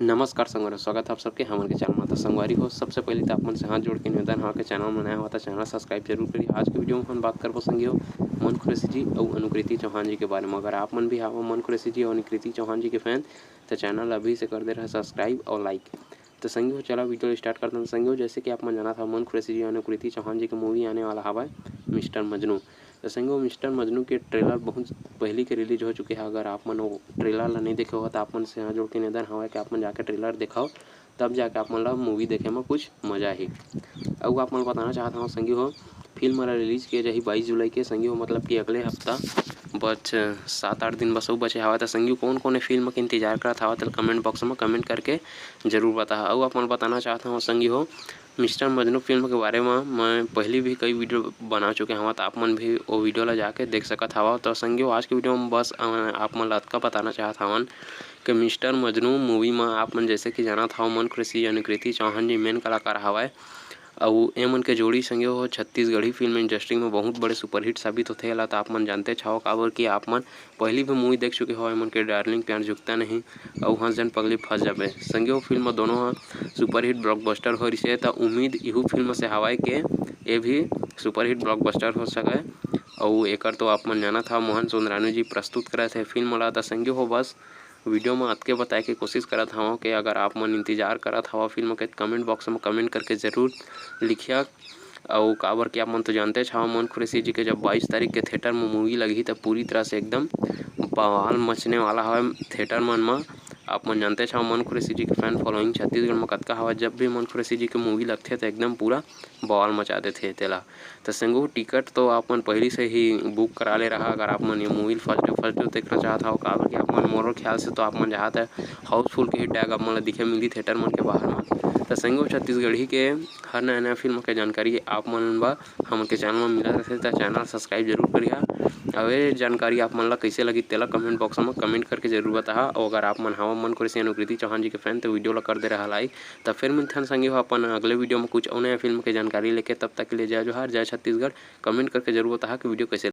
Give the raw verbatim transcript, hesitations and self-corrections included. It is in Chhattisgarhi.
नमस्कार संगवारी हो, स्वागत है आप सबके हमन के चैनल में। तो संगवारी हो, सबसे पहले तो आप मन से हाथ जोड़ के निवेदन है कि चैनल में नया हो तो चैनल सब्सक्राइब जरूर करिए। आज के वीडियो में हम बात करबो संगी हो मन खुरैशी जी अउ अनुकृति चौहान जी के बारे में। अगर आप मन भी हवा मन खुरैशी जी अउ अनुकृति चौहान जी के फैन, तो चैनल अभी से कर दे रहा सब्सक्राइब और लाइक। तो संगी हो, चला वीडियो स्टार्ट करते हैं। संगी हो, जैसे कि आप मन जानत हव, मन खुरैशी जी अउ अनुकृति चौहान जी के मूवी आने वाला हवय मिस्टर मजनू। तो संगी हो, मिस्टर मजनू के ट्रेलर बहुत पहली के रिलीज हो चुके हैं। अगर आप मन वो ट्रेलर ला नहीं देखे हो तो आप मन से हाथ जोड़ के निवेदन हवय कि आप मन जाके ट्रेलर देखाओ, तब जाके आप मन ला मूवी देखे में कुछ मजा आही। अउ आप मन ल बताना चाहत हव संगी हो, फिल्म ला रिलीज किया जाही बाईस जुलाई के संगी हो, मतलब कि अगले हफ्ता बस सात आठ दिन बस अउ बचे हवय। त संगी हो, कौन कौन ए फिल्म के इंतजार करत हवय, तेला कमेंट बॉक्स में कमेंट करके जरूर बताहा। अउ आप मन ल बताना चाहत हव संगी हो, मिस्टर मजनू फिल्म के बारे में मैं पहली भी कई वीडियो बना चुके हवं, त आप मन भी वो वीडियो ला जाके देख सकत हवव। तो संगी हो, आज के वीडियो में बस, अ, आप मन ला अतका बताना चाहत हवन कि मिस्टर मजनू मूवी में आप मन जैसे कि जानत हव, मन खुरैशी, अनुकृति चौहान जी मेन कलाकार हवय। अउ ए मन के जोड़ी संगी हो छत्तीसगढ़ी फिल्म इंडस्ट्री में बहुत बड़े सुपरहिट साबित होथे। एला त आप मन जानते हव, काबर कि आप मन पहली भी मूवी देख चुके हो ए मन के डार्लिंग प्यार झुकता नहीं अउ हंस झन पगली फंस जाबे। संगी हो, फिल्म दोनों ह सुपरहिट ब्लॉकबस्टर हो रिसे, त उम्मीद इहू फिल्म से हवय के ए भी सुपरहिट ब्लॉकबस्टर हो सके। अउ एकर तो आप मन जानत हव, मोहन सुंदरानी जी प्रस्तुत करत हे फिल्म ला। त संगी हो, बस वीडियो में अतके बताए के कोशिश करत हवं कि अगर आप मन इंतजार करत हव फिल्म के, कमेंट बॉक्स में कमेंट करके जरूर लिखिया। अउ काबर कि आप मन तो जानते हव, मन खुरैशी जी के जब बाईस तारीख के थिएटर में मूवी लगही, त पूरी तरह से एकदम बवाल मचने वाला हवय थिएटर मन म। आप मन जानते हव, मन खुरैशी जी के फैन फॉलोइंग छत्तीसगढ़ में कतका हवय। जब भी मन खुरैशी जी के मूवी लगथे, त एकदम पूरा बवाल मचा देथे तेला। त संगी हो, टिकट तो आप मन पहली से ही बुक करा ले रहा, अगर आप मन ये movie first day, first day देखना चाहत हव, काबर कि आप मन, मोरो ख्याल से तो आप मन जहाँ तक हाउसफुल के ही टैग आप मन ला दिखे मिलही थिएटर मन के बाहर में। त संगी हो, छत्तीसगढ़ी के हर नया नया फिल्म के जानकारी आप मन बर हमन के चैनल में मिलत रहिथे, त चैनल सब्सक्राइब जरूर करिहा। अउ ये जानकारी आप मन ला कैसे लगी, तेला कमेंट बॉक्स में कमेंट करके जरूर बताहा। अउ अगर आप मन हवा मन खुरैशी अनुकृति चौहान जी के फैन, तो वीडियो ला कर दे रहा लाइक। त फिर मिलथन संगी हो अपन अगले वीडियो में कुछ अउ नया फिल्म के जानकारी लेके। तब तक के लिए जय जोहार, जय छत्तीसगढ़। कमेंट करके जरूर बताहा कि वीडियो कैसे